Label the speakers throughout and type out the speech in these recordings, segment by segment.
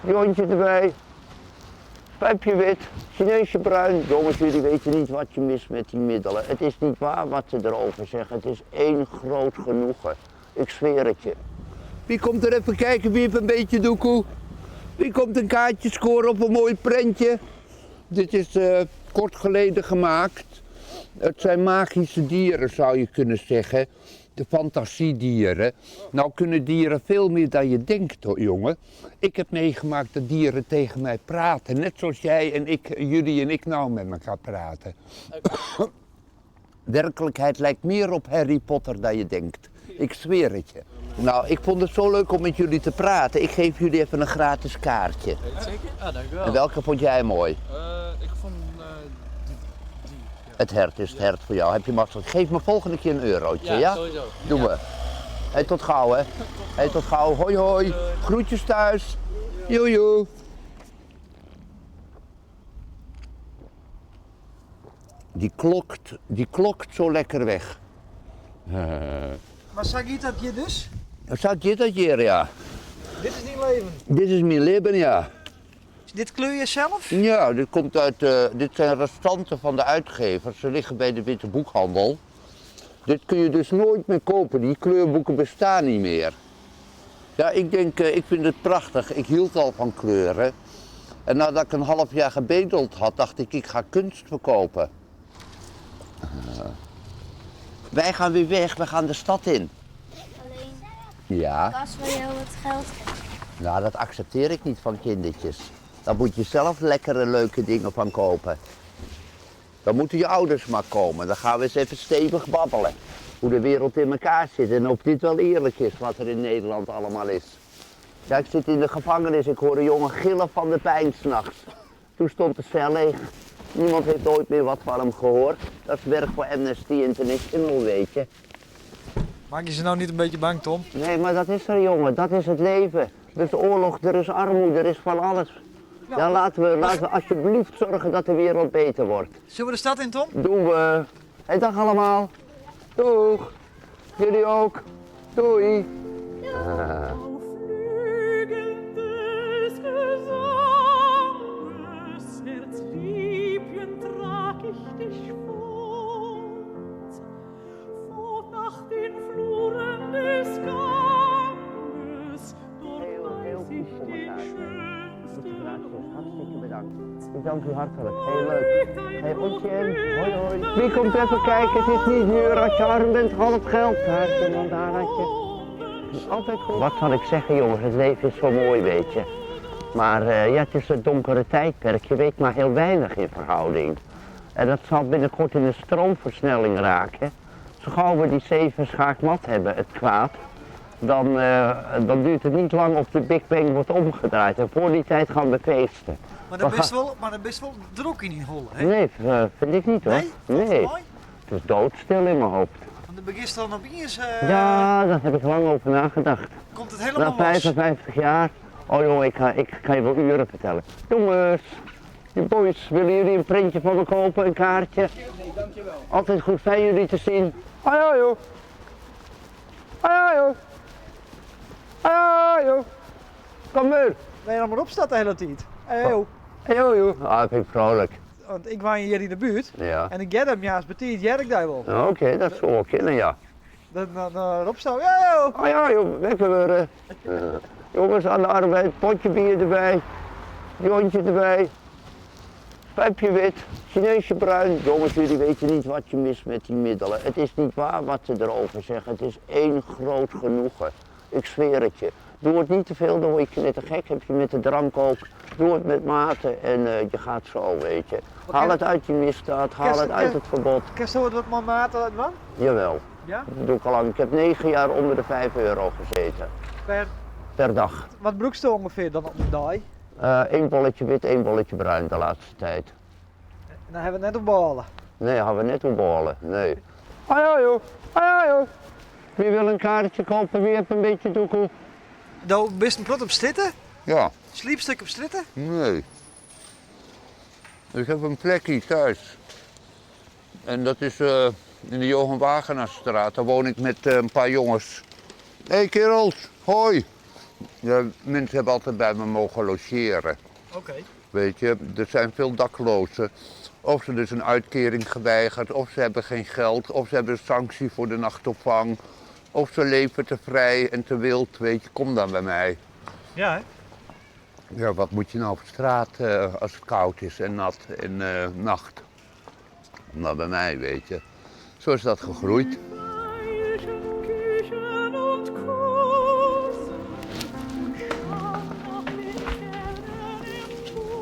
Speaker 1: Jointje erbij. Pijpje wit, Chineesje bruin. Jongens, jullie weten niet wat je mist met die middelen. Het is niet waar wat ze erover zeggen. Het is één groot genoegen. Ik zweer het je. Wie komt er even kijken? Wie heeft een beetje doekoe? Wie komt een kaartje scoren op een mooi prentje? Dit is eh, kort geleden gemaakt. Het zijn magische dieren, zou je kunnen zeggen. De fantasiedieren. Nou kunnen dieren veel meer dan je denkt, hoor, jongen. Ik heb meegemaakt dat dieren tegen mij praten. Net zoals jij en ik, jullie en ik nou met elkaar praten. Werkelijkheid lijkt meer op Harry Potter dan je denkt. Ik zweer het je. Nou, ik vond het zo leuk om met jullie te praten. Ik geef jullie even een gratis kaartje.
Speaker 2: Zeker? Ah, dank u wel.
Speaker 1: En welke vond jij mooi?
Speaker 2: Eh, ik vond eh, die. die ja.
Speaker 1: Het hert is het hert voor jou. Heb je mazzel. Geef me volgende keer een eurotje, ja?
Speaker 2: Ja, sowieso.
Speaker 1: Doen we. Hey, tot gauw, hè. Hey, tot gauw. Hoi, hoi. Groetjes thuis. Joejoe. Die klokt, die klokt zo lekker weg.
Speaker 3: Maar zag je dat hier dus?
Speaker 1: Zat je dat hier, ja?
Speaker 3: Dit is niet leven.
Speaker 1: Dit is mijn leven, ja.
Speaker 3: Dit kleur je zelf?
Speaker 1: Ja, dit, komt uit, eh, dit zijn restanten van de uitgever. Ze liggen bij de Witte Boekhandel. Dit kun je dus nooit meer kopen. Die kleurboeken bestaan niet meer. Ja, ik denk, eh, ik vind het prachtig. Ik hield al van kleuren. En nadat ik een half jaar gebedeld had, dacht ik, ik ga kunst verkopen. Eh, wij gaan weer weg, we gaan de stad in.
Speaker 4: Alleen
Speaker 1: Ja.
Speaker 4: Bas wil jou wat geld geven.
Speaker 1: Nou, dat accepteer ik niet van kindertjes. Daar moet je zelf lekkere, leuke dingen van kopen. Dan moeten je ouders maar komen. Dan gaan we eens even stevig babbelen. Hoe de wereld in elkaar zit en of dit wel eerlijk is wat er in Nederland allemaal is. Ja, ik zit in de gevangenis. Ik hoor een jongen gillen van de pijn s'nachts. Toen stond de cel leeg. Niemand heeft ooit meer wat van hem gehoord. Dat is werk voor Amnesty International, weet je.
Speaker 3: Maak je ze nou niet een beetje bang, Tom?
Speaker 1: Nee, maar dat is er, jongen. Dat is het leven. Er is oorlog, er is armoede, er is van alles. Ja, laten we, laten we alsjeblieft zorgen dat de wereld beter wordt.
Speaker 3: Zullen we de stad in, Tom?
Speaker 1: Doen we. Hey, dag allemaal. Doeg. Jullie ook. Doei.
Speaker 5: Auf Flügeln des Gesanges, Herzliebchen, trag ich dich fort, fort nach den Fluren des Ganges, dort
Speaker 1: Heel, heel
Speaker 5: weiß
Speaker 1: goed
Speaker 5: ich
Speaker 1: voor
Speaker 5: den
Speaker 1: elkaar.
Speaker 5: schönsten
Speaker 1: Hartstikke
Speaker 5: Ort.
Speaker 1: bedankt. Ik dank u hartelijk. Heel leuk. Hey, Otjen. Hoi, hoi. Wie komt even kijken? Het is niet duur. Als je arm bent, half geld. Kaartje, mandalaatje. Altijd goed. Wat zal ik zeggen, jongens? Het leven is zo mooi, weet je. Maar eh, ja, het is een donkere tijdperk. Je weet maar heel weinig in verhouding. En dat zal binnenkort in een stroomversnelling raken. Zo gauw we die zeven schaakmat hebben, het kwaad, dan, eh, dan duurt het niet lang of de Big Bang wordt omgedraaid. En voor die tijd gaan we feesten.
Speaker 3: Maar dat
Speaker 1: We
Speaker 3: best
Speaker 1: gaan-
Speaker 3: wel, maar dat best wel druk in die holle, hè?
Speaker 1: Nee, eh, vind ik niet hoor.
Speaker 3: Nee? Vond je het mooi?
Speaker 1: Het is doodstil in mijn hoofd.
Speaker 3: Want de begist dan opeens eh,
Speaker 1: Ja, daar heb ik lang over nagedacht.
Speaker 3: komt het
Speaker 1: Na
Speaker 3: helemaal los.
Speaker 1: 55 jaar. Oh jongen, ik, ga, ik kan je wel uren vertellen. Jongens, die boys, willen jullie een printje van me kopen, een kaartje? Nee, dankjewel. Altijd goed fijn jullie te zien. Hoi hoi joh. Hoi hoi joh. Hoi hoi joh. Kom maar.
Speaker 3: Nee, dan maar op staat de hele tijd. Hey, joh.
Speaker 1: Hey joh joh. Ah, dat vind ik vrolijk.
Speaker 3: Want ik woon hier in de buurt.
Speaker 1: Ja.
Speaker 3: En ik get hem ja, eens betiert, jij ik daar wel.
Speaker 1: Oké, dat zou wel kennen, ja.
Speaker 3: Dan, dan, dan opstaan. Ja, joh.
Speaker 1: Oh ja, joh, wekker worden. Eh, jongens aan de arbeid, potje bier erbij, jointje erbij, pijpje wit, Chineesje bruin. Jongens, jullie weten niet wat je mist met die middelen. Het is niet waar wat ze erover zeggen. Het is één groot genoegen. Ik zweer het je. Doe het niet te veel, dan word je net te gek. Heb je met de drank ook. Doe het met mate en eh, je gaat zo, weet je. Haal het uit je misdaad, haal het uit het verbod.
Speaker 3: Kun je wat maar maten uit man?
Speaker 1: Jawel,
Speaker 3: Ja?
Speaker 1: dat doe ik al lang. Ik heb negen jaar onder de 5 euro gezeten.
Speaker 3: Per,
Speaker 1: Per dag.
Speaker 3: wat broekste ongeveer dan op een dag?
Speaker 1: Eén bolletje wit, één bolletje bruin de laatste tijd.
Speaker 3: En dan hebben we het net op ballen.
Speaker 1: Nee, hadden we net op bollen. Nee. Hoi hoi joh. Hoi hoi joh. Wie wil een kaartje kopen? Wie heeft een beetje doekoe?
Speaker 3: Nou, best een prot op stritten?
Speaker 1: Ja.
Speaker 3: Sliepstuk op stritten?
Speaker 1: Nee. Ik heb een plekje thuis. En dat is eh, in de Johan Wagenaarstraat. Daar woon ik met eh, een paar jongens. Hé hey, kerels, hoi. Ja, mensen hebben altijd bij me mogen logeren.
Speaker 3: Oké.
Speaker 1: Weet je, er zijn veel daklozen. Of ze dus een uitkering geweigerd, of ze hebben geen geld, of ze hebben een sanctie voor de nachtopvang. Of ze leven te vrij en te wild, weet je, kom dan bij mij.
Speaker 3: Ja, hè?
Speaker 1: Ja, wat moet je nou op straat als het koud is en nat en nacht? Kom dan bij mij, weet je. Zo is dat gegroeid.
Speaker 5: Veilchen kichern und kosen und schauen nach den Sternen empor.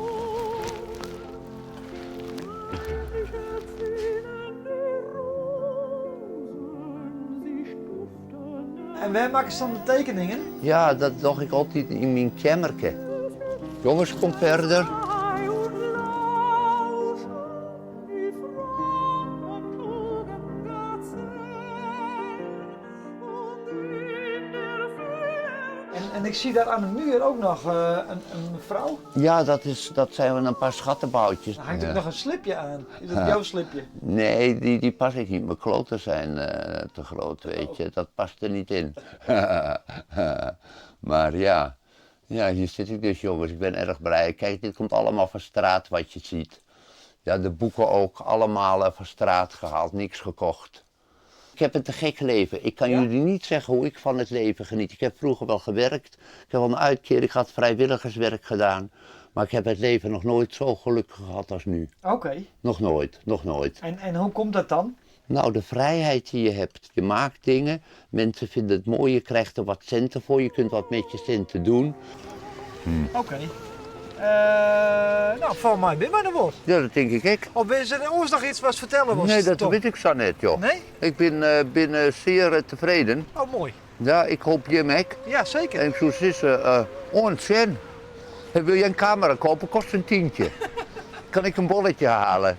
Speaker 5: Heimlich erzählen die Rosen sich duftende
Speaker 3: En waar maken ze dan de tekeningen?
Speaker 1: Ja, dat doe ik altijd in mijn kamerke. Jongens, kom verder.
Speaker 5: Ei und lauschen die frommen klugen Gazellen und in der Ferne
Speaker 3: En ik zie daar aan de muur ook nog een vrouw.
Speaker 1: Ja, dat zijn een paar schattenboutjes.
Speaker 3: Daar hangt
Speaker 1: Ja.
Speaker 3: ook nog een slipje aan. Is dat jouw slipje?
Speaker 1: Nee, die pas ik niet. Mijn kloten zijn te groot, weet je. Dat past er niet in. Maar ja. Ja, hier zit ik dus, jongens. Ik ben erg blij. Kijk, dit komt allemaal van straat wat je ziet. Ja, de boeken ook allemaal van straat gehaald. Niks gekocht. Ik heb een te gek leven. Ik kan jullie niet zeggen hoe ik van het leven geniet. Ik heb vroeger wel gewerkt. Ik heb wel een uitkering gehad, vrijwilligerswerk gedaan. Maar ik heb het leven nog nooit zo gelukkig gehad als nu.
Speaker 3: Oké.
Speaker 1: Nog nooit, nog nooit.
Speaker 3: En hoe komt dat dan?
Speaker 1: Nou, de vrijheid die je hebt. Je maakt dingen, mensen vinden het mooi, je krijgt er wat centen voor, je kunt wat met je centen doen.
Speaker 3: Oké. Nou, val mij binnen maar dan wel.
Speaker 1: Ja, dat denk ik ook.
Speaker 3: Of is er ons nog iets wat vertellen was?
Speaker 1: Nee, dat
Speaker 3: Tom?
Speaker 1: weet ik zo net, joh.
Speaker 3: Nee?
Speaker 1: Ik ben zeer tevreden.
Speaker 3: Oh, mooi.
Speaker 1: Ja, ik hoop je Mac.
Speaker 3: Ja, zeker.
Speaker 1: En ik zou zeggen, onzin. Hey, wil jij een camera kopen? Kost een tientje. Kan ik een bolletje halen?